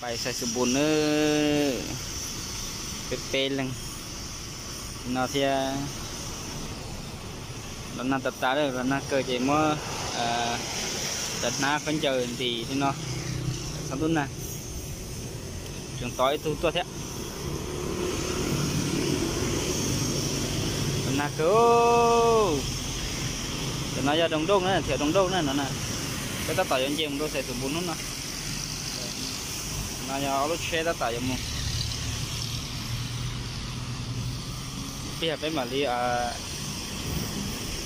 Pais Xais Xus Npus na, peb peb leeg no thiab. Los nag tas tas lawm, los nag kawg ces muab cov hnab khaub ncaws ntim li no, txhob ntub nag. Tseem tov ib tug tuaj thiab. Los nag kawg. Cov no yog Doo Dooj na, thiab Doo Dooj na no na. Peb tab tom yuav nce mus rau Xais Xus Npus hnub no. No yog ob lub tsheb tab tom yuav mus. Ib pliag peb mam li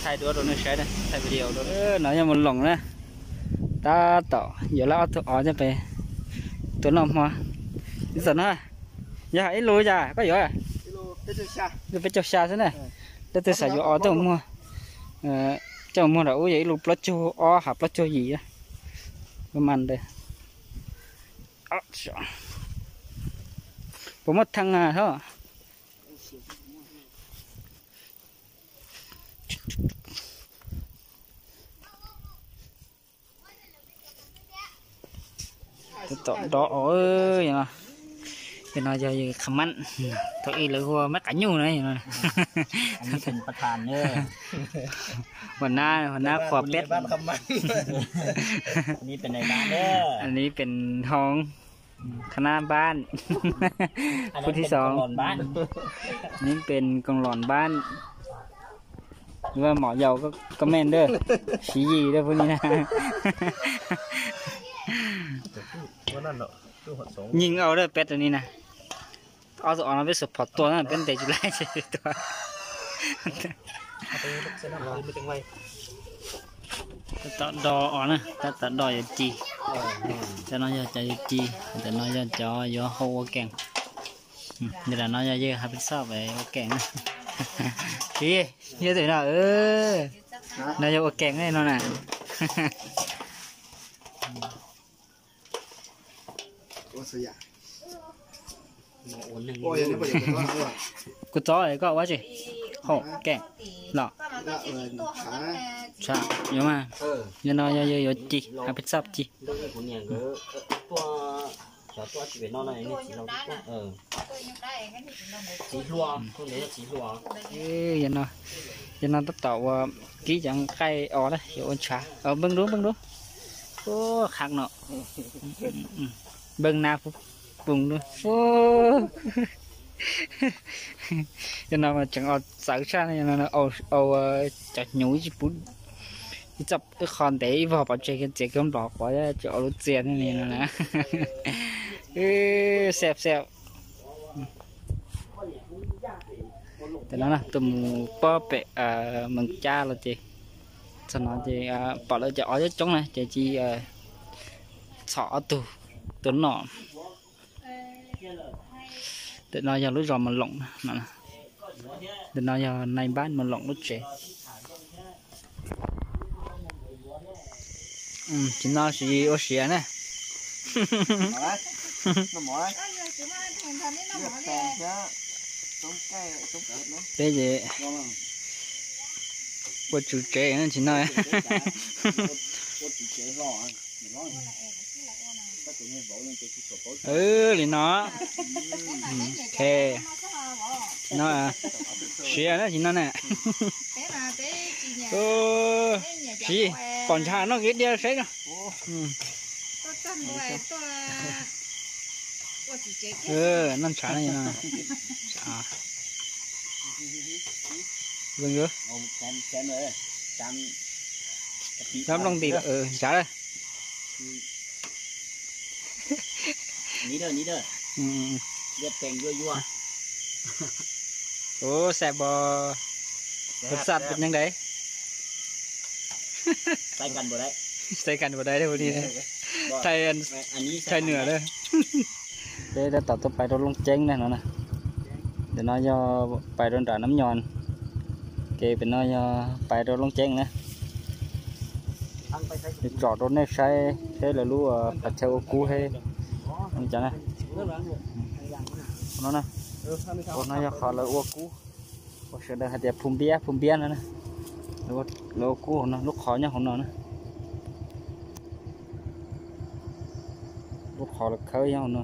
thaij duab rau nej saib, thaij video rau. No yog Mus Loos na. Tab tom yuav lawv ob tug os coj pem tua noj hmo. Ib txawm no, yog hais ib lus cas koj yuav? Ib lus peb caug xya xwb na. Leej twg xav yuav os tuaj muag, coj muag nram ub yog ib lus plaub caug ob hab plaub caug yim. Mas ntawd puas muaj thee hos? Tab tom do os, yog no yog yawg Qha Mab, thaum ub lawv hu ua Mab Qas Nyuj na. Ua nab, ua nab qhua peb. Anv pes hoo, khab nab npab, phub thib xoom, anv pes koos los npab. Mom yaus comment dawb, siv yis dawb phub ni na. Nyeej au dawb peb rau ni na. Ob tug os no peb xuas phom tua na, peb ntes tsis laib ces tua. Tab tom do os na, tab tom do yuav ci. Cov no yog cov yuav ci, cov no yog cov yuav hau ua kees. Ntawm no yog yawg hab peb txhob ua kees na. Siv, yog tus no, no yog ua kees no na. Kuv txov koj ua tsi? Hau kees los? Yuav mas, yog no yog yawg yuav ci, hab peb txhob ci. Yog no tab tom ua kib cov nqaij os na, yuav ua ntshav. Npee dub, npee dub. Qhab no, npee nab pub poo dub. Yog no mas tseem ua txawv tshaj, yog no ua cov hnyuv ib tsis pub, ib txoj, ib qho ntev ib vog pov tseg kiag, txiav kiag nplos quav tsis ua lub txiaj no na. Xeeb xeeb. Tam no tuaj mus pob pem Mees Cab los ces, txog no ces pom lawv cov os coob coob na ces cia txhom ob tug tuaj noj. Tam no yog lub zos Mas Loos na. Tam no yog nais npab Mas Loos lub tsev. Tsis no siv ua siav na. Peb ces ua tswv tsev tsis no. Li no, no, siav na tsis no na. Siv, pom ntshav noj kiag diav saib no. Noj ntshav no. Nyob nplooj nti lawm, ntshav lawm. Ua xav pos, ua xav pos nyeej dai. Xaib kan pos dai, thaij nws lawm. Peb tab tom tuaj pais rau Looj Ceeb na no na. Ntawm no yog pais rau nram Nab Nyos, ces pem no yog pais rau Looj Ceeb na. Tsom rau nej saib, saib lawv lub qhov chaw ua kub thiab. Ua no, ua no yog qhov lawv ua kub, uas sawv daws hais tias phu npiab, phu npiab no na. Lawv ua kub hauv no, lub qhov nyob hauv no na. Qhov lawv khawb yog no.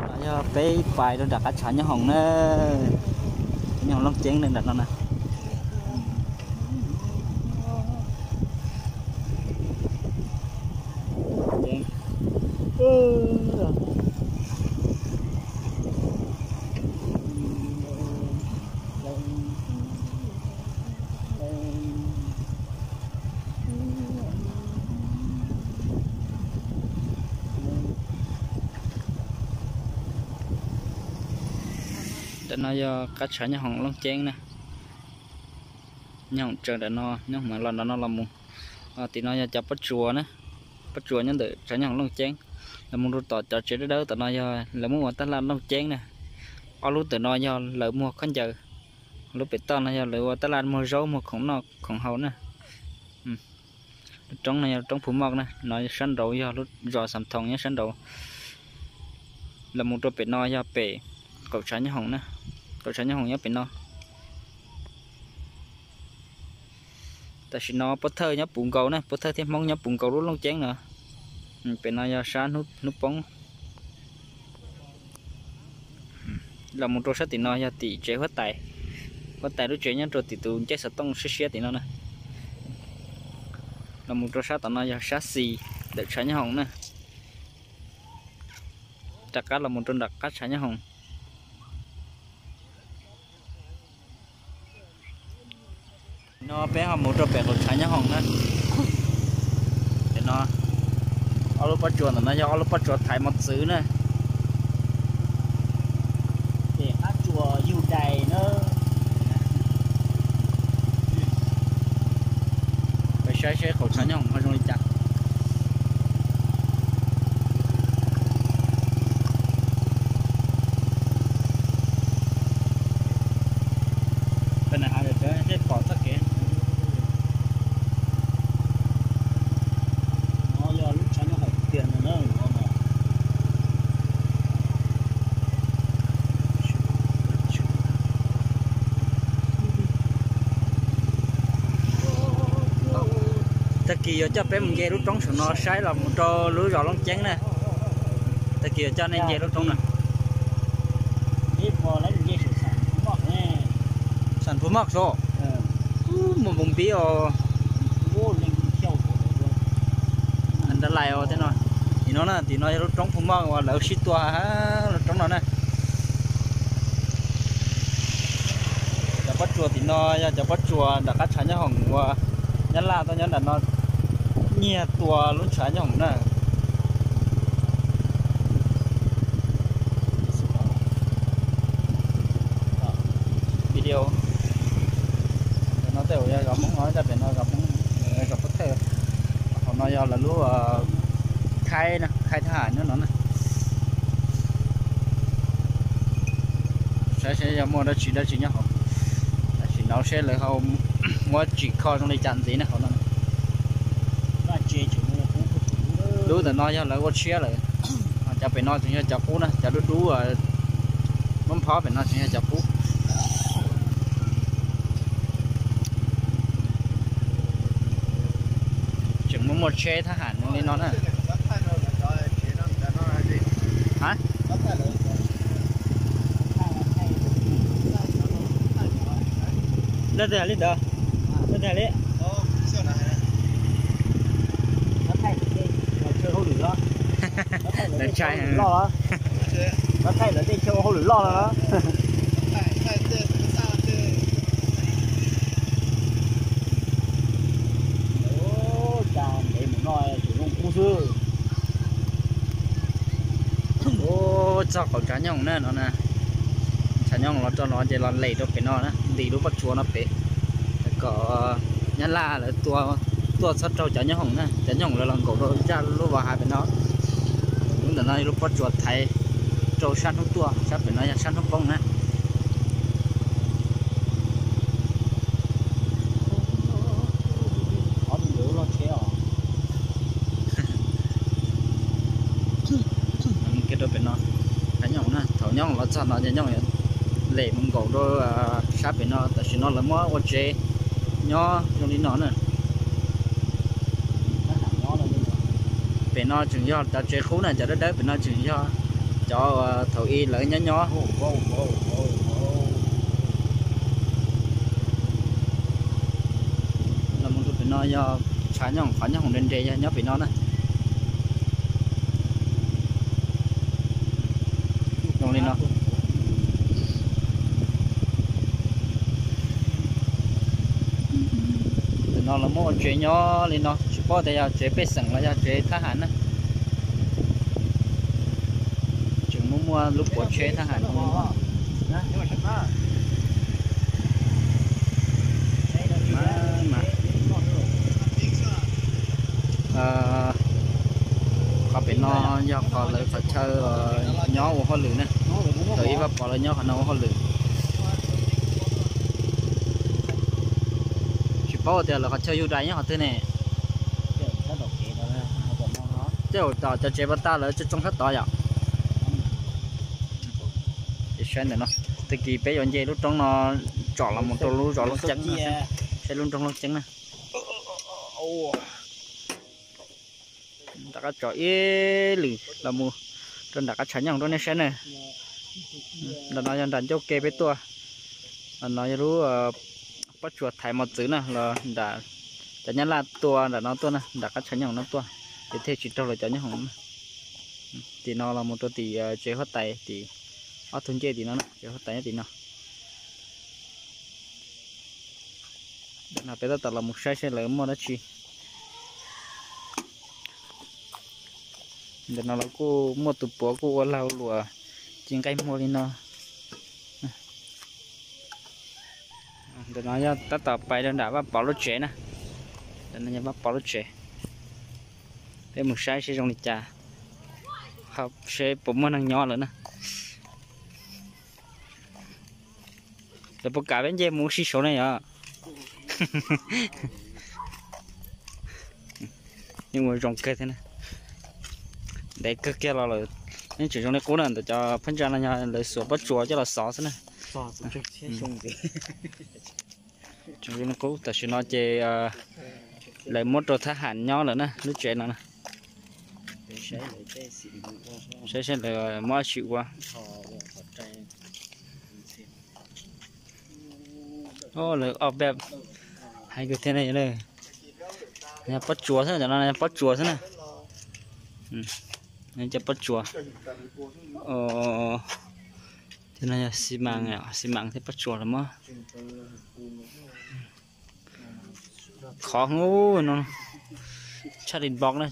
No yog peb pais rau nram qab tshav nyob hoom na, nyob hoom Looj Ceeb na nram no na. Ntawm no yog qab tshav nyob hoom Looj Ceeb na. Nyob hoom tsev ntawm no, nyob hoom los ntawm no los mus. Tim no yog cov pob tsuas na, pob tsuas nyob ntawm tshav nyob hoom Looj Ceeb. Los mus rau tom cov tsev dawb dawb tom no yog lawv muab ua tab laj Looj Ceeb na. Ob lub ntawm no yog lawv muag khaub ncaws, Lub pem toj no yog lawv ua tab laj muag zaub muag khoom noj khoom haus na. Lub roob no yog lub roob Phu Moj na, no sab nraud yog lub zos Xam Thoos nyob sab nraud. Los mus rau pem no yog pem qaum tshav nyob hoom na, qaum tshav nyob hoom nyob pem no. Tam sim no Pob Thawj nyob puv nkaus na, Pob Thawj thiab Hmoob nyob puv nkaus lub Looj Ceeb no. Pem no yog sab hnub poob. Los mus rau sab tim no yog tim tsev huab tais, huab tais lub tsev nyob rau tim tus ncej xov tooj siab siab tim no na. Los mus rau sab tom no yog sab xis ntawm tshav nyob hoom na, rov qab los mus rau nram qab tshav nyob hoom. No peb ho mus rau pem qaum tshav nyob hoom na. Pem no ob lub pob tsuas ntawm no yog ob lub pob tsuas thaiv mos txwv na. Pem qab tsuas yug dais na. Peb saib seb qaum tshav nyob hoom ho zoo li cas. Peb na ha tej pom txoj kev. No yog lub tshav nyob hauv tiag no na. Tag kis yuav coj peb mus nce lub roob saum no saib los mus rau lub zos Looj Ceeb na. Tag kis yuav coj nej nce lub roob no. Xam Phu Moj so. Mus npoo npib os. Nrab lais os tej no. Tim no na, tim no yog lub roob Phu Moj uas lawv sib tua lub roob no na. Cov pob tsuas tim no yog cov pob tsuas nram qab tshav nyob hoom uas Nyab Laj tuaj nyob nram no nyiag tua lub tshav nyob hoom na. Video no tej zaum yog zos Hmoob no, pem no zos Hmoob, zos Pob Thawj. Hauv no yog lawv lub khaib na, khaib thab ham nyob no na. Saib seb yog muaj dab tsi dab tsi nyob hauv. Tam sim no seb lawv ho muab tsim kho zoo li cas ntxiv na hauv no. Lub ntawm no yog lawv ua tshiab lawm. Cov pem no tseem yog cov qub na, cov dub dub, muab phob pem no tseem yog cov qub. Tseem muaj muaj tsheb thab ham li no na. Leej twg hais li ntawd? Leej twg hais li? Ntshai. Ua, txog qaum tshav nyooj na no na. Tshav nyooj los rau no ces los lem rau pem no na, nti lub pob tsuas no pem, kom nyab laj lawv tuaj txhob raug cov nyooj hoom na, cov nyooj hoom lawv los nkaum rau zaj lub vos hav pem no. Lub ntawm no lub pob tsuas thaiv rau sab hnub tuaj, sab pem no yog sab hnub poob na. Kiag rau pem no, tshav nyooj na, thaum nyooj los txog no ces nyooj lem mus nkaum rau sab pem no, tam sim no lawv muab ua tsev nyob zoo li no na. Pem no tseem yog cov tsev qub na, cov dawb dawb pem no tseem yog cov thaum ub lawv nyob nyob. Los mus rau pem no yog tshav nyooj, qhov nyooj hoom nres nres yog nyob pem no na. Zoo li no. Tam no lawv muab ua tsev nyob li no, tsis paub tias yog tsev pej xeem los yog tsev thab ham na. Tseem muaj muaj lub puav tsheb thab ham no. Qhov pem no yog qhov lawv qhov chaw nyob ua hauj lwm na. Thaum ub Vaj Pov lawv nyob qhov no ua hauj lwm. Paub tias lawv qhov chaw yug dais nyob qhov twg ne? Tej zaum tom cov tsev pas tag lawv tsoo tsoo sab tod yom. Ces saib ntawm no, tag kis peb yuav nce lub roob no tsom los mus rau lub zos Looj Ceeb, saib lub nroog Looj Ceeb na. Nram qab tsom ib lwm los mus rau nram qab tshav nyooj rau nej saib na. Nram no yog nram ncauj ke peb tuaj. Nram no yog lub pob tsuas thaiv mos txwv na, los nram cov nyab laj tua nram no tuaj na, nram qab tshav nyooj no tuaj, ces thiaj tsis raug lawv cov nyooj hoom na. Tim no los mus rau tim tsev huab tais tim ob tug ncej tim no na, tsev huab tais nyob tim no. Ntawm no peb tab tom los mus saib saib lawv muaj dab tsi. Ntawm no los kuj muaj tus puav kuj ua lag ua luam ci nqaij muag li no. Ntawm no yog tab tom pais rau nram Vaj Pov lub tsev na. Ntawm no yog Vaj Pov lub tsev. Peb mus saib seb zoo li cas, seb puas muaj neeg nyob lawm na. Lawv puas kam peb nce mus ua si saud ne yom? Yeej ua zoo kawg thiab na. Ntev kawg kiag los lawm, yeej tseem zoo li qub na. Ntawm cov phab ntsa no yog lawv xuas pob tsuas coj los xov xwb na. Tseem zoo li qub. Tam sim no ces lawv muab rau thab ham nyob lawm na, lub tsev no na. Saib saib lawv muab dab tsi ua. Lawv ob peb hais kwv thiab ne. Yog pob tsuas xwb, cov no yog pob tsuas xwb na. Cov pob tsuas. Thiab no yog xi mas, xi mas thiab pob tsuas los mas. Khov no, tshaj li npoo na.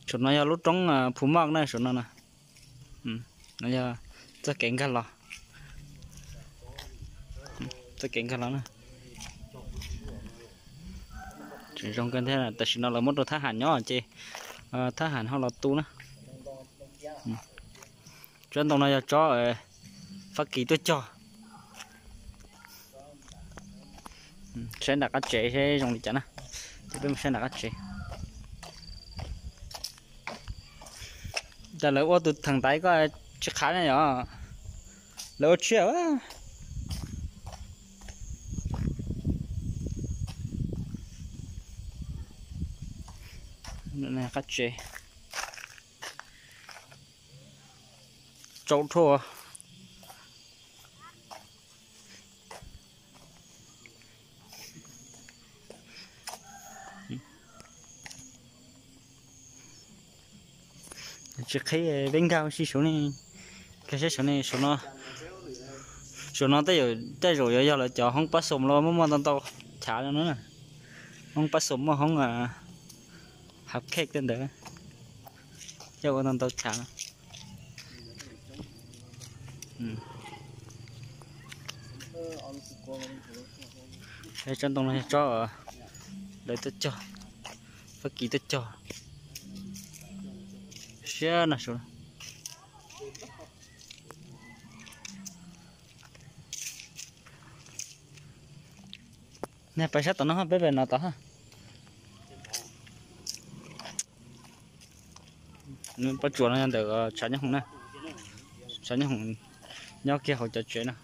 Saum no yog lub roob Phu Moj na, saum no na. No yog txoj kev nkag los, txoj kev nkag los na. Tseem zoo kawg thiab, tam sim no lawv muab rau thab ham nyob ces thab ham ho los tu na. Tsob ntoo no yog tsob Fab Kis tuaj cog. Saib nram qab tsev seb zoo li cas na. Ces peb mus saib nram qab tsev. Cas lawv ua tus theem ntaiv ko tsis qhav ne yom? Lawv ua tshiab. Qab tsev tsaus dhau. Tsis qhib, peb nkag ua si saud ne. Nkag saib saud ne, saud no, saud no tej zaum yuav yog lawv cov hoob pab xom los muaj muaj ntau ntau chav no na. Hoob pab xom muaj hoob hav khej tej ntawd, coj ua ntau ntau chav no. Tsob ntoo no yog tsob lawv tuaj cog, Fab Kis tuaj cog siab no saud. Neb pais sab tom no, peb pais no tod. Pob tsuas no yog ntawm tshav nyob hoom na, tshav nyob hoom nyob kiag hauv cov tsev no.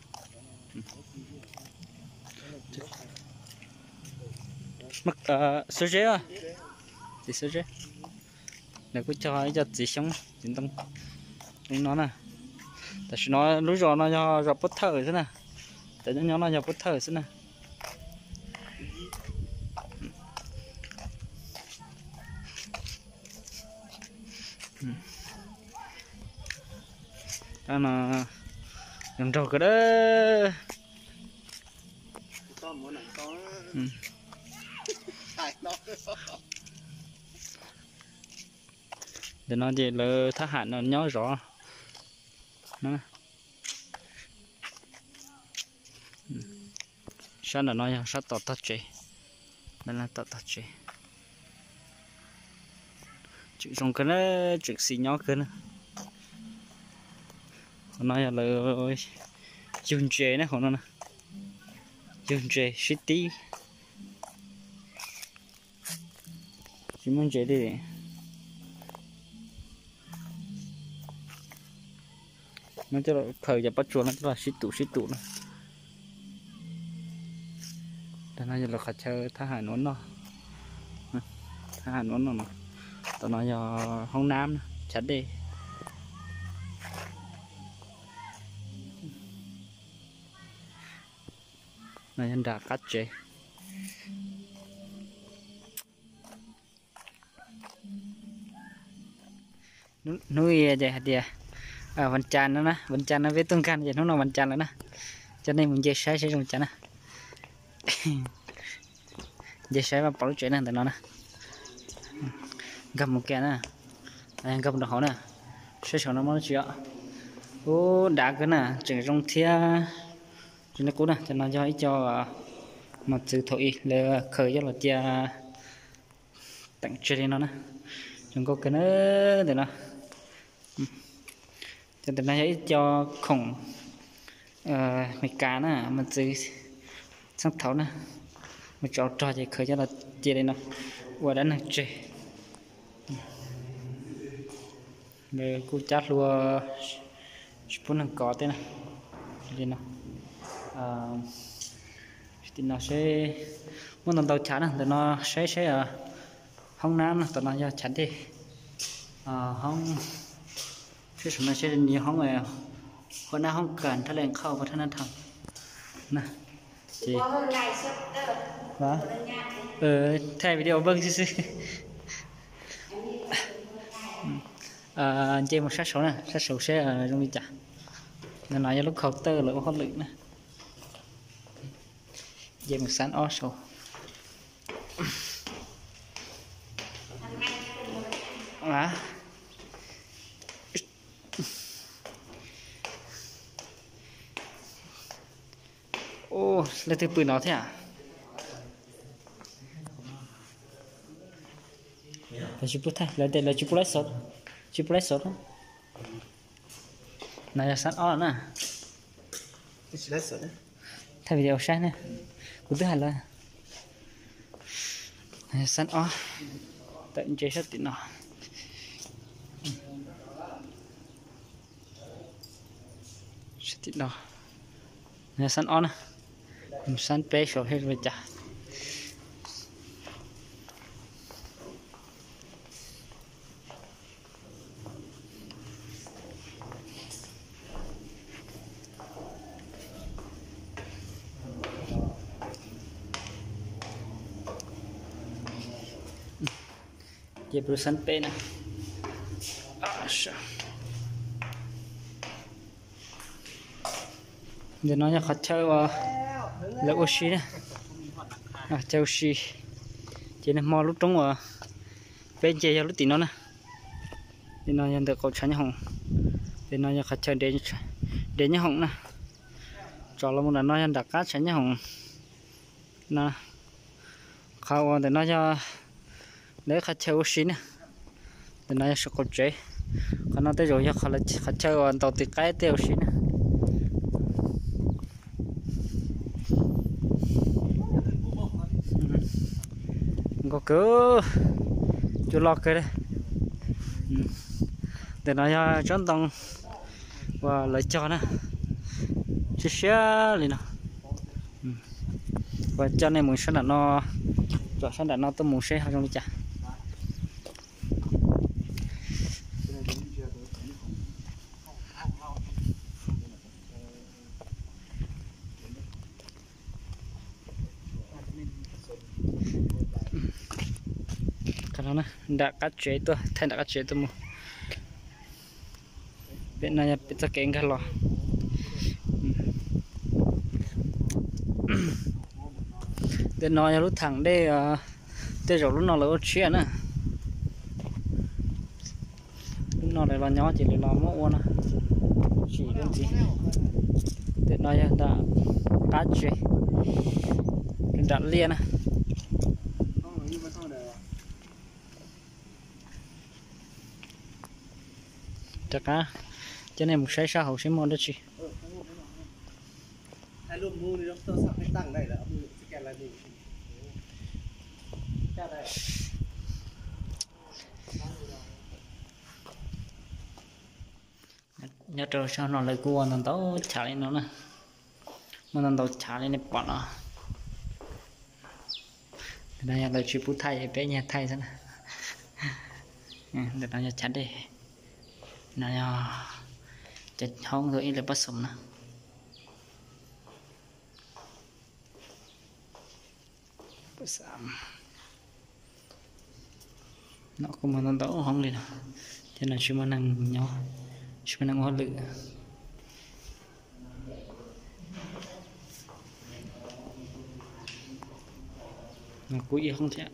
Xub zeb, txiv xub zeb. Nws kuj cog ib co txiv xyoob txiv ntoo no na. Tam sim no lub zos no yog zos Pub Thawj xwb na. Cov nyob nyob no yog Pub Thawj xwb na. No nraug kawg. Ntawm no ces lawv thab ham no nyob zov. Sab ntawm no yog sab tom tog tsev, tom tog tsev. Tseem zoo kawg na, tseem xis nyob kawg na. Qhov no yog lawv yug ntses ne, qhov no na. Yug ntses sib tib, tsis muaj ntses li. No coj los khaws cov pob tsuas no coj los sib tum sib tum no. Tam no yog lawv qhov chaw thab ham nuav noj, thab ham nuav noj no. Tam no yog hoob nab, chav dej. No yog nram qab tsev. Hnub i ces hais tias vas cas no na, vas cas no peb tuaj nkag no ces hnub no vas cas lawm na. Coj nej mus nce saib saib zoo cas na. Nce saib mas pom lub tsev na ntawm no na. Nkag mus kiag na, nkag mus rau hauv na. Saib saum no muaj dab tsi os. Ub, dav kawg na, tseem zoo thiab. Tsis nej qub na, cov no yog ib co mos txwv thaum i lawv khaws coj los cia teem tseg li no na. Zoo nkauj kawg na ntawm no. Cov ntawm no yog ib co khoom Amelikas na, mos txwv txheej thaum na, mus tso rog ces khaws coj los cia li no ua dab neeg tseg. Lawv kuj cab hlua tsis pub neeg kov thiab na. Li no, tim no seb muaj ntau ntau chav na, ntawm no saib saib hoob nab no, tam no yog chav dej, hoob, saib saum no seb nws yog hoob, hoob nab hoob kas thab leej khauj thab nab tham na. Ces thaij video pheej xwb xwb. Nce mus sab saud na, sab saud seb zoo li cas. Ntawm no yog lub khau tawj lawv ua hauj lwm na. Nce mus xab ob saud. Leej twg pw no thiab? Lawv tsis pub thaij, lawv tias lawv tsis pub laiv xov, tsis pub laiv xov. No yog xab ob na. Thaij video saib na, kuv twb hais lawm. Xab ob, tawm ntse sab tim no. Sab tim no, xab ob na, xab peb saud seb li cas. Ces pw xab peb na. Ntawm no yog qhov chaw uas lawv ua si na, chaw ua si. Ces nag hmo lub roob uas peb nce yog lub tim no na. Tim no yog ntawm qaum tshav nyoob hoom, tim no yog qhov chaw nres nyoob hoom na. Tsom los mus nram no yog nram qab tshav nyoob hoom na. Qhov uas ntawm no yog lawv qhov chaw ua si na. Ntawm no yog saum qaum tsev. Qhov no tej zaum yog qhov chaw uas ntaus tis qaib tej ua si na. Nkauj kawg, cua loj kawg li. Ntawm no yog tsob ntoo uas lawv cog na, siab siab li no. Kuv coj nej mus sab nram no, tsom sab nram no tuaj mus seb ho zoo li cas. Nram qab tsev tuaj, thaij nram qab tsev tuaj mus. Pem no yog pem txoj kev nkag los. Pem no yog lub theem dej, tej zaum lub no lawv ua tshiab na. Lub no lawv los nyob ces lawv los muab ua no, tsim lub ntxiv. Pem no yog nram qab tsev, nram liaj na. Rov qab coj nej mus saib sab hauv seb muaj dab tsi. Nyob rau sab no lawv kuj ua ntau ntau chav li no na, muaj ntau ntau chav li nej pom no. Ntawm no yog lawv tsis pub thaij, peb nyiag thaij xwb na. Ntawm no yog chav dej, no yog cov hoob tus ib lawv pab xoom na. No kuj muaj ntau ntau hoob li no, ces no tsis muaj neeg nyob, tsis muaj neeg ua hauj lwm. No kuj ib hoob thiab.